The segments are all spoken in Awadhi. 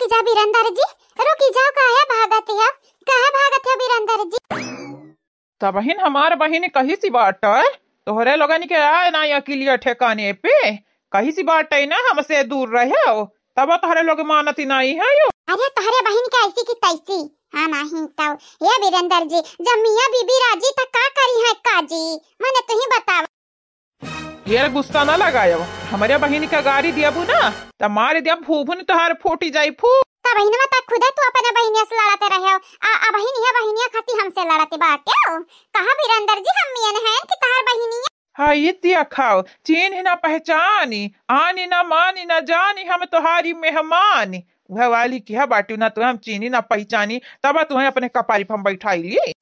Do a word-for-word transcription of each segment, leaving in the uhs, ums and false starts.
जा बीरेंदर जी, रुकी जाओ, काहे भागत हो, काहे भागत हो बीरेंदर जी? तबहिन हमार बहिन कहिसी बाटे, तोहरे लोगन के आए ना अकिलिया ठेकाने पे, कहिसी बाटे ना हमसे दूर रहो, तब तोहरे लोग मानती नाई है यो। अरे तोहरे बहिन के ऐसी की तैसी, हाँ नाहीं तो। ये बीरेंदर जी, जब मियाँ बीबी राजी त का करी है काजी, मने तुही बतावा। ये गुस्सा ना लगायो, हमरे बहिन के गारी दियबू ना, त मार दिया फूफुन तोहार फूटी जाई फू। त बहिनवा त खुदे तू अपने बहिनिया से लड़ते रहे हो, आ, आ बहिन, ये बहिनिया खाती हमसे लड़ते बाटे हो। कहा बीरेंदर जी हम मियन हैं कि तोहार बहिनिया? हाँ, ये दिया खाओ, चीन्ही ना पहचानी, आनी ना मानी ना जानी हम तोहारी मेहमानी। वह वाली किहा बाटू ना, तुहे हम चीन्ही ना पहचानी, तब तुहे अपने कपारी पर हम बैठाई ली।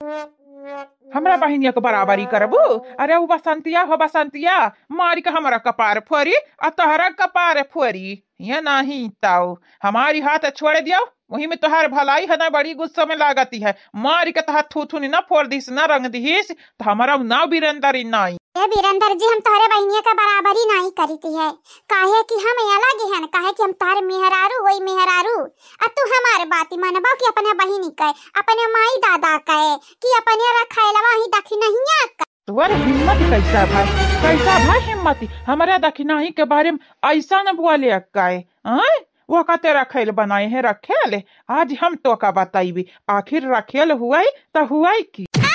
हमरा बहिनिया के बराबरी करबू? अरे उ बसंतिया हो बसंतिया, मारी के हमरा कपार फोरी, आ तोहरा कपार फोरी। ये नाहीं ताऊ, हमारी हाथ छोड़ दियो, वही में तोहार भलाई है ना, बड़ी गुस्सा में लागती है, मारी के तोहार थूथुनी ना फोड़ दिस ना रंग दिस, तो हमारा नाव बीरेंदर ही नाई। ए बीरेंदर जी, हम तोहरे बहिनिया के बराबरी नाई करीती है, काहे कि हम अलग हन, काहे कि हम तोहरे मेहरारू होई मेहरारू, आ तू हमार बात मानबो कि अपने बहिनी के, अपने माई दादा के, कि अपने रखैलवा ही दखिनहिया के? तोर हिम्मत कैसा भाई, कैसा भाई हिम्मत, हमारे दखिनही के बारे में ऐसा न बोले काहे, आय? वो का तेरा खैल बनाए हैं रखेल, आज हम तो का बताइबी, आखिर रखेल हुआई त हुआई की। आ!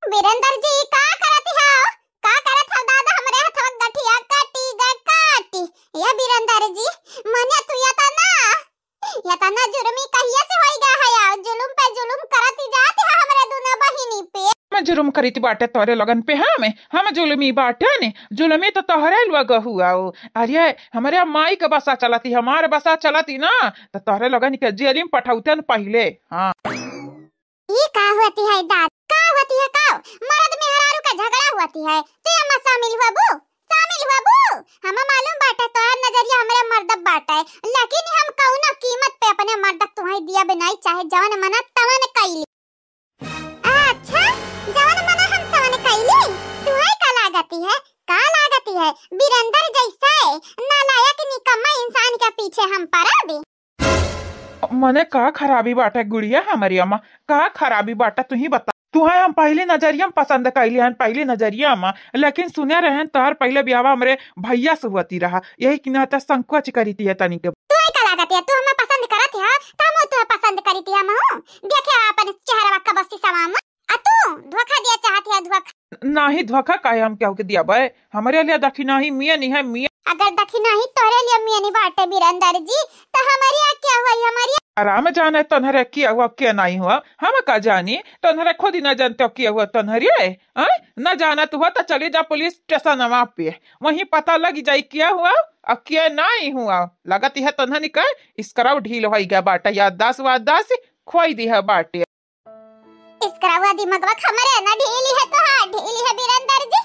बीरेंदर जी, का करत हो? का करत हो दादा, हमरे हथवा गठिया काटी ग काटी। ये बीरेंदर जी, मने तू या त ना या तना जुर्मी कहिया से होई गा है यार? जुलुम पे जुलुम करत ही जात है हमरे दुनो बहिनी पे। हम जुलुम करीत बाटे तोरे लोगन पे, हम, हम जुलुमी बाटे ने, जुलुमी तो तोहरे लोग हुआ हो। अरे, हमरे माई के बसा चलती, हमार बसा चलती ना, तो तोहरे लोगन के जेल में पठौते न पहिले। हाँ। ई का होती है दादा? का होती है का? मर्द मेहरारू का झगड़ा होती है, तू एमा शामिल हुआ बू? शामिल हुआ बू? हमें मालूम बाटे तोहर नजरिया हमरे मर्द बाटे, लेकिन हम कौनो कीमत पे अपने मर्द तुहई दिया बनाई, चाहे जवन मना तवन कइली। अच्छा, जवन मना हम तवन कइली? तुहई का लागती है, का लागती है? बीरेंदर जैसे नालायक निकम्मा इंसान के पीछे हम पड़ब? मने का खराबी बाटे गुड़िया हमरी अम्मा, का खराबी बाटे तुही बता। तुहे हम पहली नजरिया में पसंद कइली हन, पहली नजरिया में, लेकिन सुने रहन तोहर पहले बियाहवा हमरे भैया से हुअती रहा, यही कि नाते संकोच करीती है तनी के। तुहे का लागत है, तू हमें पसंद करत है, त हम तुहे पसंद करीती हम हूँ। देखे अपन चेहरा का बस्ती सवाम। आ तू धोखा दिया चाहत है, धोखा। नाही धोखा काहे हम केहू के दिया बे? हमरे लिए दखिनाही मिया नहीं है, मिया। अगर दखिनाही तोरे लिए मिया नहीं बाटे बीरेंदर जी, तो हमरे आ क्या हुआ, हमरे? आराम जाने तोहरे क्या हुआ, क्या नहीं हुआ, हम का जानी? तोहरे खुद ही ना जानते हो क्या हुआ तोहरे, हैं? ना जानत हुआ तो चली जा पुलिस स्टेशनवा पे, वहीं पता लग जाई क्या हुआ और क्या नहीं हुआ। लगत है तोहनी का स्क्रू ढील होई गया बाटे, याददाश्त वाददाश्त खोई दी है बाटे। स्क्रूवा दिमगवा हमरे ना ढीली है, तोहार ढीली है बीरेंदर जी।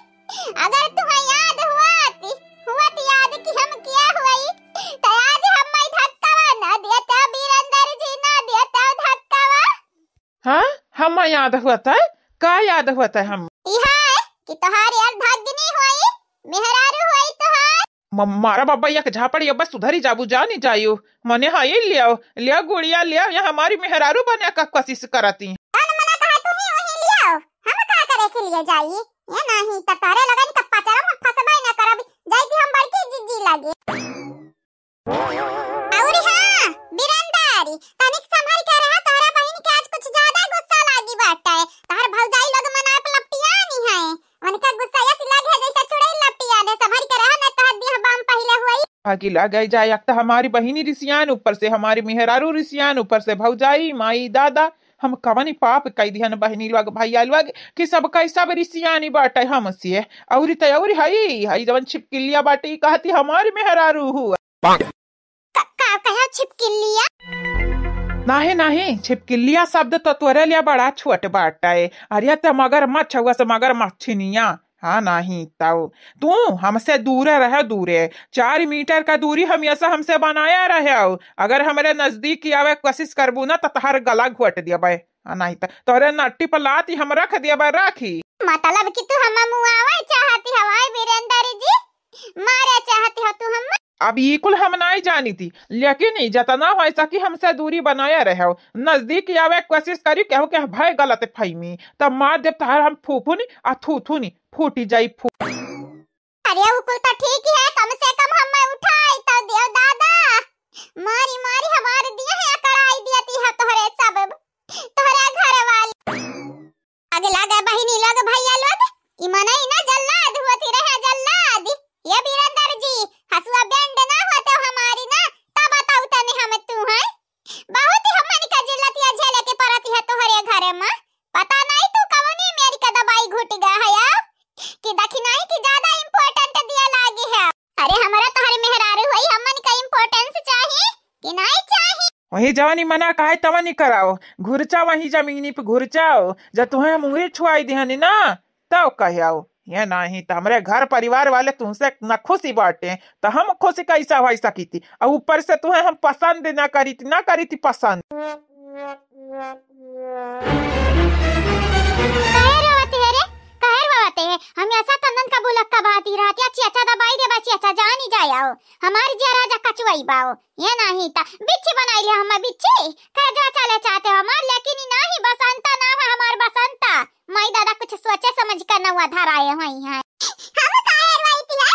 अगर तुहे याद हुआत, हुआत याद कि हम क्या हुई, तो आज हम मैं धक्कावा ना देता बीरेंदर जी, ना देता धक्कावा। हाँ, हम याद हुआत है, का याद हुआत है हम? इहा है कि तोहार यार धगनी हुई, मेहरारू हुई तोहार। म-, मारा बाबा, एक झापड़ ये बस सुधरी जाबू, जानी जायू। मने हाँ, ये लियाओ, लिया गुड़िया, लिया, यहाँ हमारी मेहरारू बने का कोशिश करती। तन मना कहा तू ही वही लियाओ, हम का करे के लिए जाई? ये नहीं, त तारे लगन का पचरा में फंसबे न करब, जाई थी हम बड़की जीजी लगे। और हाँ, बीरेंदर, तनिक संभल के रहा, तोहरा बहिन के आज कुछ ज्यादा गुस्सा लागी बाटे। तोहर भौजाई लोग मना पे लपटियानी है। उनका गुस्सा ऐसी लगे है जैसे चुड़ैल लपटिया दे, संभल के रहा, न कह दिया बाम पहिले हुई। आगी लगे जाए, एक तो हमारी बहिनी रिसियान, ऊपर से हमारी मेहरारू रिसियान, ऊपर से भौजाई, माई, दादा, हम कवनी पाप कई दिहन बहिनी लोग, भैया लोग, कि सब कई सब रिसियानी बाटे हमसे। औरी त औरी हई, हई जवन छिपकिलिया बाटे, ई कहती हमारी मेहरारू हुआ। का, का कहा छिपकिलिया? नाही, नाही, छिपकिलिया शब्द तो तोरे लिए बड़ा छोट बाटे। अरे, ते मगरमच्छ हुआ से मगरमच्छिनिया। हाँ, नाही, तऊ तू हमसे दूरे रहे, दूरे। चार मीटर का दूरी हमेशा हमसे बनाया रहे। अगर हमरे नजदीक आवे कोशिश करबू ना, तो तोहर गला घोट देबे। हाँ, नाही, तो तोरे नट्टी पर लात ही हम रख देबे, रखी। मतलब कि तू हम मुआवे चाहती हवाई बीरेंदर जी, मारे चाहती हो तू हम? अब ई कुल हम नाई जानी थी, लेकिन ई जतना होइ सकी हमसे दूरी बनाया रहो। नजदीक आवे के कोशिश करी, केहू के भय गलत फहमी, तब मार देब तहार हम फूफुनी आ थूथुनी, फूटी जाई फू। अरे उ कुल तो ठीक ही है, कम से कम हम उठाई तो देव दादा। मारी मारी हमार दिया है, अकड़ाई दिया ती है तोहरे सब, तोहरे घर वाली। आगे लागे बहिनी लोग, भैया लोग, ई मनई ना जल्लाद होती रहे, जल्लाद। ये बीरेंद्र जी, हसुआ बैंड ना होते हमारी ना, तब बताऊ तनी हम तू हैं। बहुत ही हमन का जिल्लतिया झेले के परत है तोहरे घरे में। पता नहीं तू कवनी मेरी का दवाई घुट गया है या? कि दखिनाही की ज्यादा important दिया लागी है। अरे हमरा तोहरे मेहरारू हई, हमन का importance चाही कि नहीं चाही? वही जवानी मना कहे तवनी कराओ, घुरचा वही जमीनी पे घुरचाओ। जब तुम्हें हम उंगली छुआई दिहनी ना, तब कहे आओ। ये नहीं तो हमरे घर परिवार वाले तुमसे न खुशी बाटे, तो हम खुशी कैसा हो सकी थी? और ऊपर से तुम्हें हम पसंद ना करी थी, ना करी थी पसंद। काहे रोवत है रे? काहे रोवत है? हम ऐसा तंदन का बुलक का बात ही रहती है, चाचा दबाई दे बा, चाचा जानी जाए आओ। हमारी जिया राजा कचुआई बाओ। ये नहीं ता बिच्छी बनाई ले हम बिच्छी। करजवा चले चाहते हो हमार, लेकिन ई नहीं बसंता ना है हमार बसंता। माई दादा कुछ सोचे समझ कर नौआ धराए होई हैं। हम काहे रोई थी है?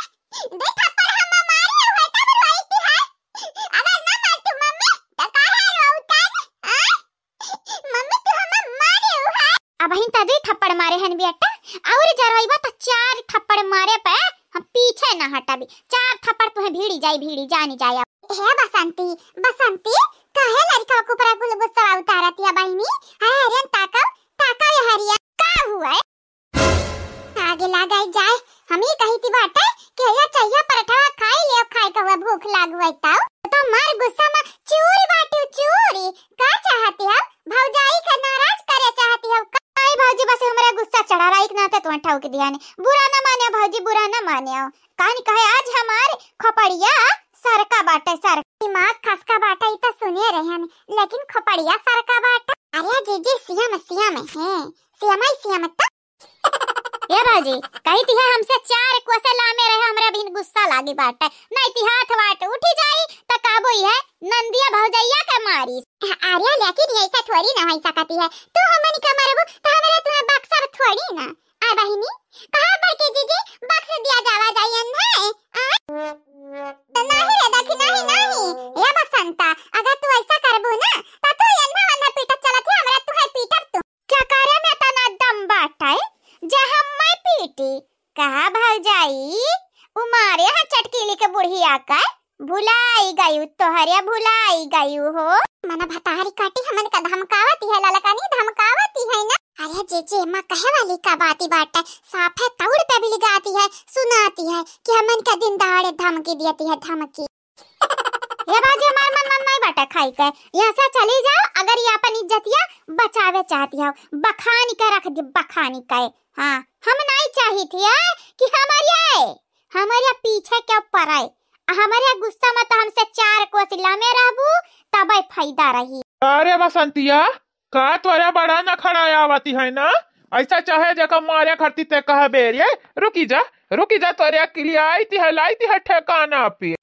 दे थप्पड़ हम मारे हुए तब रोई थी है। अगर ना मारतू मम्मी, तो काहे रोऊ तब? आ? मम्मी, तू हमें मारे हो है? अबहिन त दुई थप्पड़ मारे हन बेटा, और जरइबा त चार थप्पड़ मारे पे हम पीछे ना हटबी। चार थप्पड़ तुहे भीड़ी जाई, भीड़ी जानी जाए। हे बसंती, बसंती, काहे लड़का के ऊपर कुल गुस्सा उतारत या बहिनी? अरे हरियन ताकव, ताकव ये हरियन। का हुआ है? आगे लाग आई जाए, हम ही कही थी बाटे कि ये चाहिए पराठा खाई ले, खाए का हुआ भूख लाग हुआ ताऊ। तो मार गुस्सा में चूरी बाटू चूरी, का चाहती हो? भौजाई का नाराज करे चाहती हो का? आई भौजी बस हमरा गुस्सा चढ़ा रहा, एक नाते तुम्हें ठौक दिया ने। बुरा ना माने भौजी, बुरा ना माने हो। कहानी कहे आज हमारे खोपड़िया सरका बाटे सर। दिमाग खसका बाटे, ई तो सुने रहे हन, लेकिन खोपड़िया सरका बाटे। अरे जीजी सियम सियम है, सियम ही सियम तो। ए भौजी, कही तिहा हमसे चार कोसे लामे रहे, हमरा बिन गुस्सा लागी बाटे। नहीं ती हाथ वाट उठी जाई, त कहबो ई है नंदिया भौजैया के मारी। अरे लेकिन ऐसा थोड़ी ना हो सकती है, तू हमन के मरबू त हमरा तुम्हें बक्सब थोड़ी ना। आ बहिनी, कहा बड़के जीजी बक्स दिया जावा जाई अन्हे? आ? नहीं रे दखी, नहीं, नहीं। ए बसंता, अगर तू ऐसा करबू ना, त तू अन्हा वन्हा पीटत चलत है, हमरा तुम्हें पीटब तू। क्या करे में तना दम बाटे, जे हम मैं पीटी? कहा भौजाई, उमारे हा चटकीली के बुढ़िया का भुलाई गयू, तोहरे भुलाई गयू हो। मना भतारी काटी हमन का धमकावती है, ललकानी धमकावती है ना। अरे जे जे माँ कहे वाली का बाती बाटे, साफे तौड़ पे बिलगाती है, सुनाती है कि हमन का दिन दहाड़े धमकी देती है, धमकी। ये बाजी हमार मन मन नहीं बाटे खाई के, यहाँ से चली जाओ। अगर ये अपन इज्जतिया बचावे चाहती हो, बखानी के रख दी, बखानी के। हाँ, हम नहीं चाहित है कि हमारे, हमारे पीछे क्यों पड़े, हमारे गुस्सा में तो हमसे चार कोस लमे रहबू, तबे फायदा रही। अरे बसंतिया, का तोरा बड़ा नखड़ा आवती है ना? ऐसा चाहे जेका मारे खरती ते कहबे रे, रुकी जा, रुकी जा, तोरे अकेली आई ती है, लाई ती है ठेकाना पे।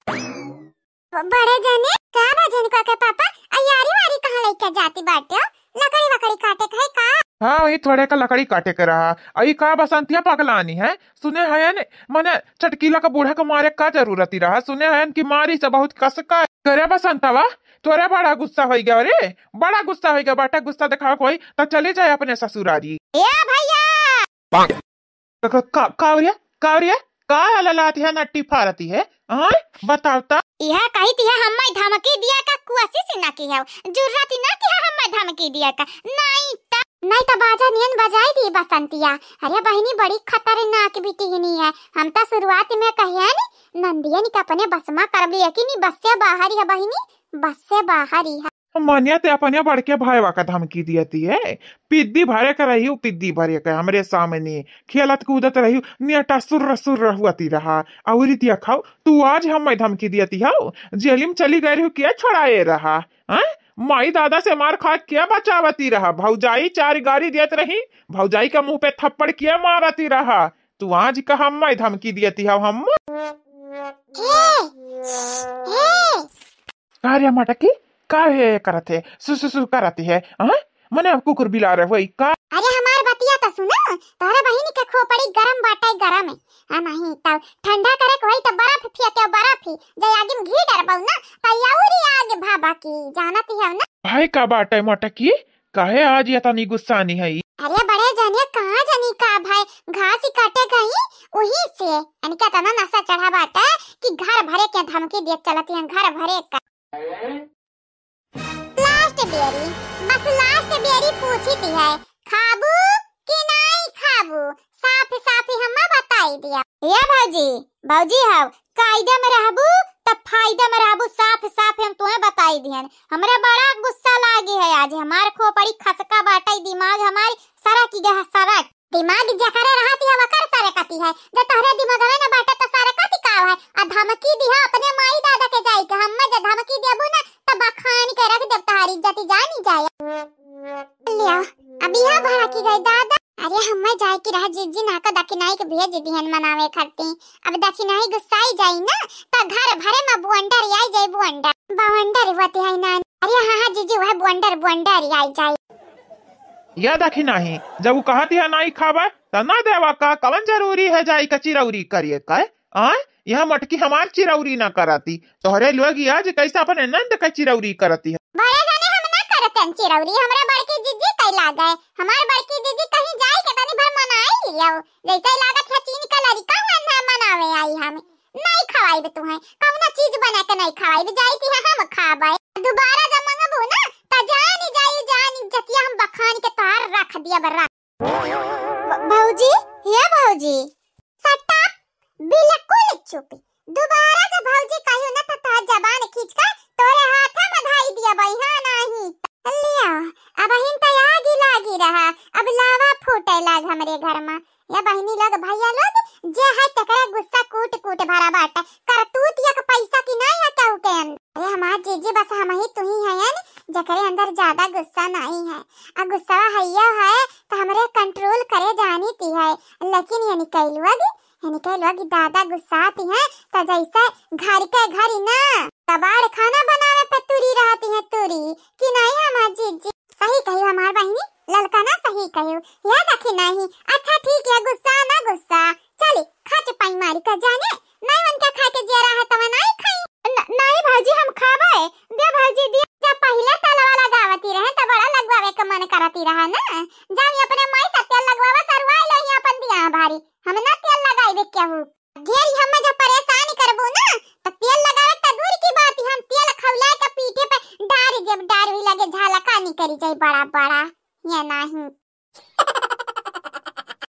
बड़े जने, का बा जन का के पापा, आ यारी वारी कहाँ लेके जाती बाटे? लकड़ी वकड़ी काटे के है का? हाँ, वही थोड़े का लकड़ी काटे के रहा। अई का बसंतिया पगलानी है? सुने हयन, मने चटकीला का बूढ़ा का मारे का जरूरत ही रहा? सुने हयन कि मारी से बहुत कस का। करे बसंतवा, तोरे बड़ा गुस्सा होई गया रे, बड़ा गुस्सा होई गया बाटे। गुस्सा दिखावे कोई तो चले जाए अपने ससुरारी। ए भैया! का, का, का, कावरिया, कावरिया, का ललाती है, नट्टी फारती है? हाँ, बताओ ता। यह कही थी है, हम्मे धमकी दिया का कोशिश ना की है, जुर्रत ना की है हम्मे धमकी दिया का, नहीं ता। नहीं ता बाजा नियन बजाई दी बसंतिया। अरे बहिनी, बड़ी खतरनाक बिटिहनी है। हम ता शुरुआत में कहे हैं नी, नंदियन के अपने बस में करब, लेकिन ई बस से बाहर ही है बहिनी, बस से बाहर ही है। मानिया ते अपने बड़के भाईवा का धमकी दियती है। पिद्दी भरे के रही, उ पिद्दी भरे के हमरे सामने खेलत कूदत रही, नेटा सुर्र सुर्र हुअती रहा। अउरी दिया खाओ, तू आज हम्मे धमकी दियती हो, जेलिम चली गई रही, क्या छोड़ाए रहा? हैं? माई दादा से मार खा क्या बचावती रहा? भौजाई चार गारी दियत रही, भौजाई का मुंह पे थप्पड़ क्या मारती रहा? तू आज का हम्मे धमकी दियती हो हम? हे, हे। का रे मटकी, का हे करत है? सु, सु, सु करत है, हाँ? मने अब कुकुर बिलार है वही का? अरे हमार बतिया त सुना, तोहरे बहिनी के खोपड़ी गरम बाटे, गरम है। आ नहीं तब ठंडा करे के होई त बर्फ फेंके, बर्फ ही। जे आगे में घी डरबऊ ना, त अउरी आगे भाभा की, जानत ही हो ना। भाई का बाटे मटकी, काहे आज ये तनी गुस्सानी है? अरे बड़े जने कहाँ जनी का भाई, घास ही काटे गई, वही से इनका तना नशा चढ़ा बाटे कि घर भरे के धमकी दिए चलती हैं, घर भरे का। लास्ट बेरी, बस लास्ट बेरी पूछी थी है, खाबू कि नहीं खाबू? साफ साफ ही हमें बताई दिया। ये भौजी, भौजी हव, कायदे में रहबू तब फायदे में रहबू, साफ साफ हम तुम्हें बताई दिहन। हमरा बड़ा गुस्सा लागी है आज, हमार खोपड़ी खसका बाटे, दिमाग हमारी सरक गया है, सरक। दिमाग जकरे रहती है वकर सरकती है, जो तोहरे दिमागवे न बाटे तो सरकती का है? आ धमकी दिहा अपने माई दादा के जाई के, हम्मे जे धमकी देबू ना त बखान के रख देब तोहारी इज्जत जानी जाए। लिया, अब यह भड़की गई दादा। अरे हम्मे जाए की रहा, जिज्जी ना को दखिनाई के भेज दिहन मनावे खरती। अब दखिनाई गुस्साई जाई ना त घर भरे में बुअंडर आई जाई, बुअंडर। बवंडर होती है नानी। अरे हाँ हाँ जिज्जी, वह बुअंडर, बुअंडर आई जाई। या दखिनाई, जब वो कहती है नाई खाबे त ना देवा का, कवन जरूरी है जाई के चिरौरी करिए का? आय, यह मटकी हमार चिरौरी ना कराती, तोहरे लोग आज कैसे अपने नंद के चिरौरी करती है। बड़े जाने हम ना करतन चिरौरी, हमरा बड़की जिज्जी कई लागे। हमार बड़की जिज्जी कहीं जाई के तनी भर मनाई लियो, जैसे लागत है चीन का लड़का मन है मनावे आई हमें। नहीं खवाइब तुहे, कौनो चीज बना के नहीं खवाइब, जाई थी हम खाबे। दोबारा जब मंगबू ना त जानी जाई, जानी जतिया हम बखान के तार रख दिया बर्रा। भ-, भौजी, हे भौजी। Shut up, बिल्कुल चुप। दोबारा जब भौजी कहियो ना त तोहार जबान खींच के तोरे हाथे में धाई दिया बई, हाँ नहीं। लिया, अब हिन त आगी लागी रहा, अब लावा फूटे लाग हमरे घर में। या बहिनी लोग, भैया लोग, जे है तेकरे गुस्सा कूट कूट भरा बाटे। करतूत या के पैसा की ना या केहू के अंदर। अरे हमार जीजी बस हम ही तुही हयन, जेकरे अंदर ज्यादा गुस्सा नहीं है। आ गुस्सा हैया है त हमरे control करे जानी ती है, लेकिन ये निकलुआ दी, ये निकलुआ की दादा गुस्साती है त जैसे घर के घर ही ना कबाड़ खाना बनावे पे तुरी रहती है, तुरी की नहीं हमार जीजी। सही कही हमार बहिनी, ललका ना सही कही। या देखी नहीं, अच्छा ठीक है, गुस्सा ना गुस्सा, चली खच पाई मारी का जाने, नहीं उनका खाए के जिया रहा तब नहीं खाई। न-, नहीं भौजी हम खाबे, दे भौजी दे। जब पहले तेलवा लगावती रहे त बड़ा लगवावे के मन करती रहा ना, जाई अपने माई से तेल लगवावा सरवाई लो ही अपन दिया भारी, हम ना तेल लगाई दे केहू। ढेर हमें जब परेशान करबू ना, त तेल लगावे त दूर की बात, हम तेल खौला के पीठे पे डार देब, डार भी लगे झालका निकरी जाई बड़ा बड़ा। ये नहीं